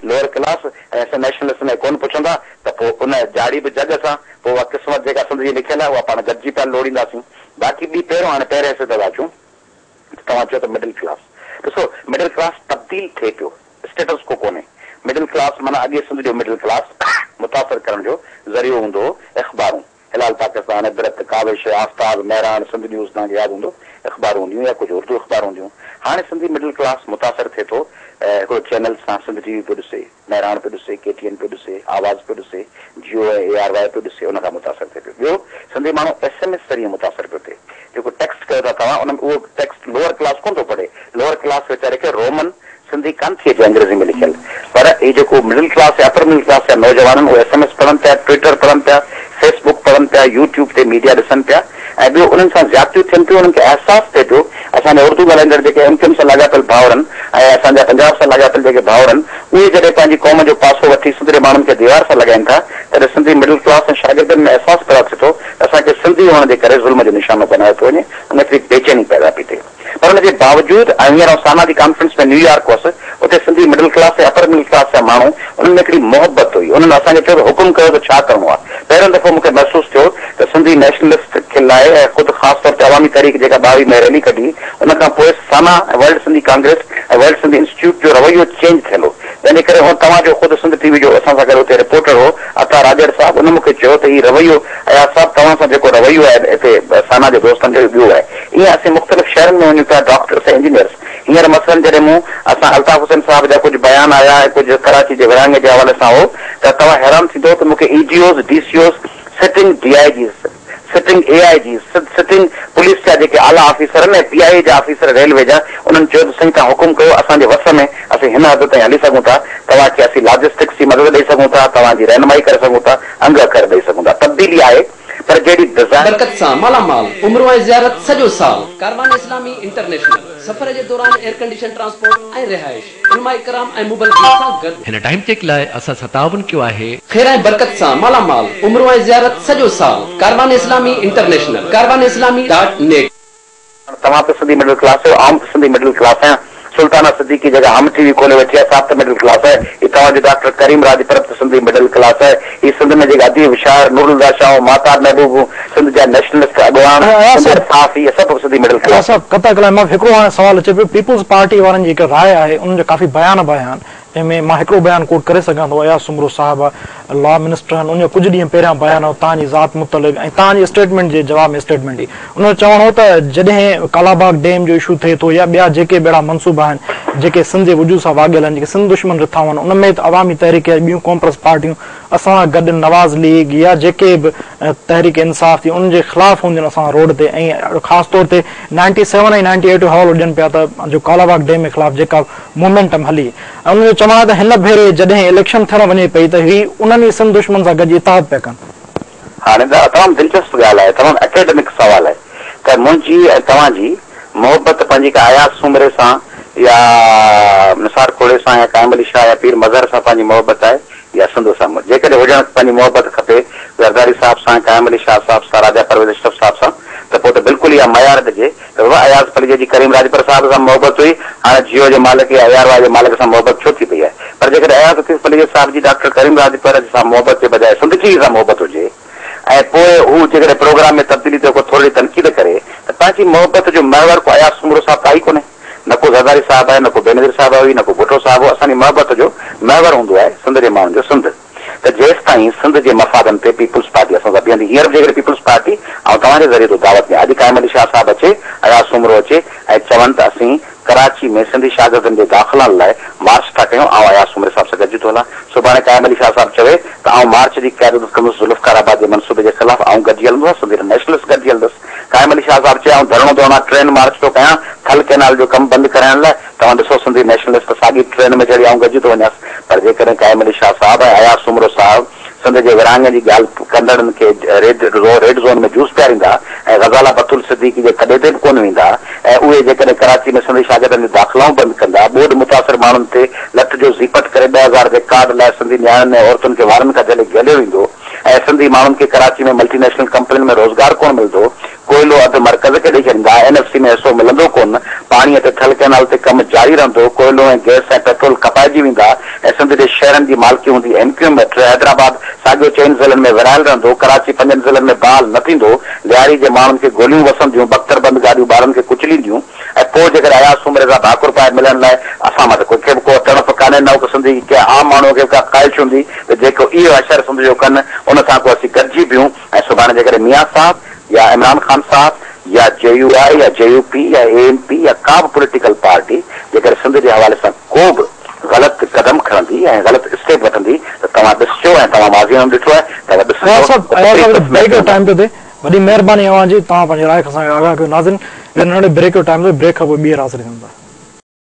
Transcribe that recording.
Lower class ۽ اسين نيشنلسٽن کي ڪونه پڇندا ته پوء ان جاڙي به جڳ سان، پوء اها قسمت جيڪا سنڌ جي لکيل آهي اها پاڻ گڏجي پيا لوڙينداسين. باقي ٻي پهريون هاڻي پهرين حصي تي ٿا اچون ته توهان چيو ته مڊل ڪلاس ڏسو مڊل ڪلاس تبديل ٿئي پيو اسٽيٽس ڪو ڪونهي مڊل ڪلاس معنيٰ اڳي سنڌ جو مڊل ڪلاس متاثر ڪرڻ جو ذريعو هوندو هو اخبارون هلال پاڪستان، عبرت، ڪاوش، آفتاب، مهراڻ، سنڌ نيوز توهان کي ياد هوندو اخبارون هونديون يا ڪجهه اردو اخبارون هونديون. هاڻي سنڌي مڊل ڪلاس متاثر ٿئي ٿو هڪڙو چينل سان سنڌ ٽي وي پيو ڏسي، مهراڻ پيو ڏسي، ڪي ٽي اين پيو ڏسي، آواز پيو ڏسي، جيو ۽ اي آر وائي پيو ڏسي ان کان متاثر ٿئي پيو. ٻيو سنڌي ماڻهو ايس ايم ايس ذريعي متاثر پيو ٿئي. جيڪو ٽيڪسٽ ڪيو ٿا توهان ان ۾ اهو ٽيڪسٽ لوئر ڪلاس ڪونه ٿو پڙهي. لوئر ڪلاس ويچاري کي رومن سنڌي ڪانه ٿي اچي انگريزي ۾ لکيل پر هي جيڪو مڊل ڪلاس يا اپر مڊل ڪلاس جا نوجوان آهن اهي ايس ايم ايس پڙهن پيا، ٽوئٽر پڙهن پيا، فيس بڪ پڙهن پيا، يو ٽيوب تي ميڊيا ڏسن پيا ۽ ٻيو انهن سان زيادتيون ٿين پيون انهن کي احساس ٿئي پيو اسان جا اردو ڳالهائيندڙ جيڪي ايم ڪيو ايم سان لاڳاپيل ڀائر آهن ۽ اسان جا پنجاب سان لاڳاپيل جيڪي ڀائر آهن اهي جڏهن پنهنجي قوم جو پاسو وٺي سنڌ جي ماڻهن کي ديوار سان لڳائين ٿا تڏهن سنڌي مڊل ڪلاس ۽ شاگردن ۾ احساس پيدا ٿئي ٿو ته اسان کي سنڌي هئڻ جي ڪري ظلم جو نشانو بنايو پيو وڃي ان هڪڙي بيچيني پيدا پئي ٿئي. پر ان جي باوجود آئون هينئر آئون سانا جي ڪانفرنس ۾ نيويارڪ هئس، اتي Sindhi middle class ۽ upper middle class جا ماڻهو، انهن ۾ هڪڙي محبت هئي، انهن اسان کي چيو ته حڪم ڪيو ته ڇا ڪرڻو آهي. پهريون دفعو مون کي محسوس ٿيو ته سنڌي نيشنلسٽ کي لاء ۽ خود خاص طور تي عوامي تحريڪ جيڪا 22 ۾ ريلي ڪڍي، ان کان پوء سانا ۽ world Sindhi congress ۽ world Sindhi institute جو رويو چينج ٿيل هو، جنهن جي ڪري هو توهان جو خود سنڌ ٽي وي جو اسان سان گڏ اتي رپورٽر هو عطا راڄڙ صاحب، ان مون کي چيو ته هي رويو اياز صاحب توهان سان جيڪو رويو آهي هتي سانا جي دوستن جو اهو ٻيو آهي. ايئن اسين مختلف شهرن ۾ وڃون پيا ڊاڪٽرس ۽ انجنيئرس هينئر مثلاً جڏهن مون اسان الطاف حسين صاحب جا ڪجهه بيان آيا ۽ ڪجهه ڪراچي جي ورهاڱي جي حوالي سان هو ته توهان حيران ٿيندو ته مون کي A D Os, D C Os, sitting D I Gs, sitting A I Gs, sitting police جا جيڪي اعليٰ آفيسر آهن ۽ پي آء اي جا آفيسر ريلوي جا انهن چيو ته سائين توهان حڪم ڪيو اسان جي وس ۾ اسين هن حد تائين هلي سگهون ٿا توهان کي اسين لاجسٽڪس جي مدد ڏئي سگهون ٿا توهان جي رهنمائي ڪري سگهون ٿا انگ اکر ڏئي سگهون ٿا تبديلي آهي پر جهڙي ڊزائن. برڪت سان مالا مال، عمرو ۽ زيارت سڄو سال. ڪاروان اسلامي انٽرنيشنل، سفر جي دوران ايئرڪنڊيشن ٽرانسپورٽ ۽ رهائش، علماء ڪرام ۽ مبلغين سان گڏ. هن ٽائيم چيڪ لاء اسان سان تعاون ڪيو آهي. خير ۽ برڪت سان مالا مال، عمرو ۽ زيارت سڄو سال. ڪاروان اسلامي انٽرنيشنل، ڪاروان اسلامي ڊاٽ نيٽ. هاڻ توهان به سنڌي مڊل ڪلاس آهيو، آئون به سنڌي مڊل ڪلاس آهيان. سلطانه صديقي جيڪا هم ٽي وي کولي ويٺي آهي سا به ته مڊل ڪلاس آهي. هي توهان جو ڊاڪٽر ڪريم راڄپر به ته سنڌي مڊل ڪلاس آهي. هي سنڌ ۾ جيڪي اديب، شاعر، نورالهديٰ شاهه، ماهتاب محبوب، سنڌ جا نيشنلسٽ اڳواڻ، اياز سنڌ جا صاحب صحافي اهي سڀ به سنڌي مڊل اياز ڪلاس صاحب قطع ڪلام مان هڪڙو هاڻي سوال اچي پيو پيپلز پارٽي وارن جي هڪ راء آهي انهن جا ڪافي بيان به آيا آهن جنهن ۾ مان هڪڙو بيان ڪوٽ ڪري سگهان ٿو اياز سومرو صاحب لا منسٽر آهن ان جو ڪجهه ڏينهن پهريان بيان هو توهان جي ذات متعلق ۽ توهان جي اسٽيٽمينٽ جي جواب ۾ اسٽيٽمينٽ هئي ان جو چوڻ هو ته جڏهن ڪالاباغ ڊيم جو اشو ٿئي ٿو يا ٻيا جيڪي به اهڙا منصوبا آهن جيڪي سنڌ جي وجود سان واڳيل آهن جيڪي سنڌ دشمن رٿائون آهن ان ۾ ته عوامي تحريڪ يا ٻيون قومپرست پارٽيون اسان سان گڏ نواز ليگ يا جيڪي به تحريڪ انصاف ٿي انهن جي خلاف هونديون آهن اسان روڊ تي ۽ خاص طور تي نائنٽي سيون ۽ نائنٽي ايٽ جو حوالو ڏين پيا ته جو ڪالاباغ ڊيم جي خلاف جيڪا مومينٽم هلي ۽ انهن جو چوڻ آهي ته هن ڀيري جڏهن اليڪشن ٿيڻ وڃي پئي ته هي انهن ئي سنڌ دشمن سان گڏجي اتحاد پيا ڪن. هاڻي دا تمام دلچسپ ڳالهه آهي، تمام اڪيڊمڪ سوال آهي ته منهنجي ۽ توهان جي محبت پنهنجي ڪا اياز سومري سان يا نثار کوڙي سان يا قائم علي شاهه يا پير مظهر سان پنهنجي محبت آهي يا سنڌ سان جيڪڏهن هجڻ پنهنجي محبت کپي زرداري صاحب سان قائم علي شاهه صاحب سان راجا پرويز اشرف صاحب سان ته پوء ته بلڪل اها معيار ڏجي ته بابا اياز پليجي جي ڪريم راڄپر صاحب سان محبت هئي، هاڻي جيو جي مالڪ يا اي آر وائي جي مالڪ سان محبت ڇو ٿي پئي آهي؟ پر جيڪڏهن اياز لطيف پليجي صاحب جي ڊاڪٽر ڪريم راڄپر سان محبت جي بجاء سنڌ ٽي وي سان محبت هجي ۽ پوء هو جيڪڏهن پروگرام ۾ تبديلي تي ڪو ٿورڙي تنقيد ڪري ته پنهنجي محبت جو محور ڪو اياز سومرو صاحب ته آهي ئي ڪونهي، نه ڪو زرداري صاحب آهي، نه ڪو بينظير صاحب هئي، نه ڪو ڀٽو صاحب هو، اسان جي محبت جو محور هوندو آهي سنڌ جي ماڻهن جو سنڌ. ته جيستائين سنڌ جي مفادن تي پيپلز پارٽي اسان سان بيهندي هينئر به جيڪڏهن پيپلز پارٽي آئون توهان جي ذريعي ٿو دعوت ڏيان اڄ قائم علي شاهه صاحب اچي اياز سومرو اچي ۽ چون ته اسين ڪراچي ۾ سنڌي شاگردن جي داخلائن لاء مارچ ٿا ڪيون آئون اياز سومري صاحب سان گڏجي ٿو هلان سڀاڻي قائم علي شاهه صاحب چوي ته آئون مارچ جي قيادت ڪندس ذوالفقار آباد جي منصوبي جي خلاف آئون گڏجي هلندس سنڌي نيشنلسٽ گڏجي هلندس قائم علي شاهه صاحب چئي آئون ڌرڻو ڌرڻا ٽرين مارچ ٿو ڪيان ٿل ڪئنال جو ڪم بند ڪرائڻ لاء توهان ڏسو سنڌي نيشنلسٽ ساڳي ٽرين ۾ چڙهي آئون گڏجي ٿو وڃانس پر جيڪڏهن قائم علي شاهه صاحب ۽ اياز سومرو صاحب سنڌ جي ورهاڱي جي ڳالهه ڪندڙن کي ريڊ زون ۾ جوس پياريندا ۽ غزاله بتول صديقي جي تڏي تي به ڪونه ويندا ۽ اهي جيڪڏهن ڪراچي ۾ سنڌي شاگردن جون داخلائون بند ڪندا ٻوڏ متاثر ماڻهن تي لٽ جو زيپٽ ڪري 10,000 جي ڪارڊ لاء سنڌي نياڻين ۽ عورتن کي وارن کان جهلي گهليو ويندو ۽ سنڌي ماڻهن کي ڪراچي ۾ ملٽي نيشنل ڪمپنين ۾ روزگار ڪونه ملندو. ڪوئلو اڌ مرڪز کي ڏئي ڇڏيندا، اين ايف سي ۾ حصو ملندو ڪونه، پاڻيء تي ٿل ڪئنال تي ڪم جاري رهندو، ڪوئلو ۽ گئس ۽ پيٽرول کپائجي ويندا ۽ سنڌ جي شهرن جي مالڪي هوندي ايم ڪيو ايم وٽ، حيدرآباد ساڳيو چئن ضلعن ۾ ورهايل رهندو، ڪراچي پنجن ضلعن ۾ بحال نه ٿيندو، لياري جي ماڻهن کي گوليون وسنديون، بختر بند گاڏيون ٻارن کي ڪچلينديون ۽ پوء جيڪڏهن اياز سومري سان ڀاڪر پائي ملڻ لاء اسان مان ته ڪنهن کي به ڪو تڙپ ڪانهي نه ڪو سنڌ جي ڪنهن عام ماڻهوء کي به ڪا خواهش هوندي ته جيڪو اهو حشر سنڌ جو ڪن ان سان ڪو اسين گڏجي بيهون ۽ سڀاڻي جيڪڏهن ميان صاحب يا عمران خان صاحب يا جي يو آء يا جي يو پي يا اي اين پي يا ڪا به پوليٽيڪل پارٽي جيڪڏهن سنڌ جي حوالي سان ڪو به غلط قدم کڻندي ۽ غلط اسٽيپ وٺندي ته توهان ڏسجو ۽ توهان ماضي ۾ به ڏٺو آهي توهان اياز ڏسجو صاحب ته اياز سپريم صاحب ڪورٽ بريڪ جو ۾ ٽائيم پيو ٿئي وڏي مهرباني اوهان جي توهان پنهنجي راء کان اسان کي آگاهه ڪيو ناظرين هڪ ننڍڙي بريڪ جو ٽائيم ٿيو بريڪ کان پوء ٻيهر حاضر ٿيون ٿا.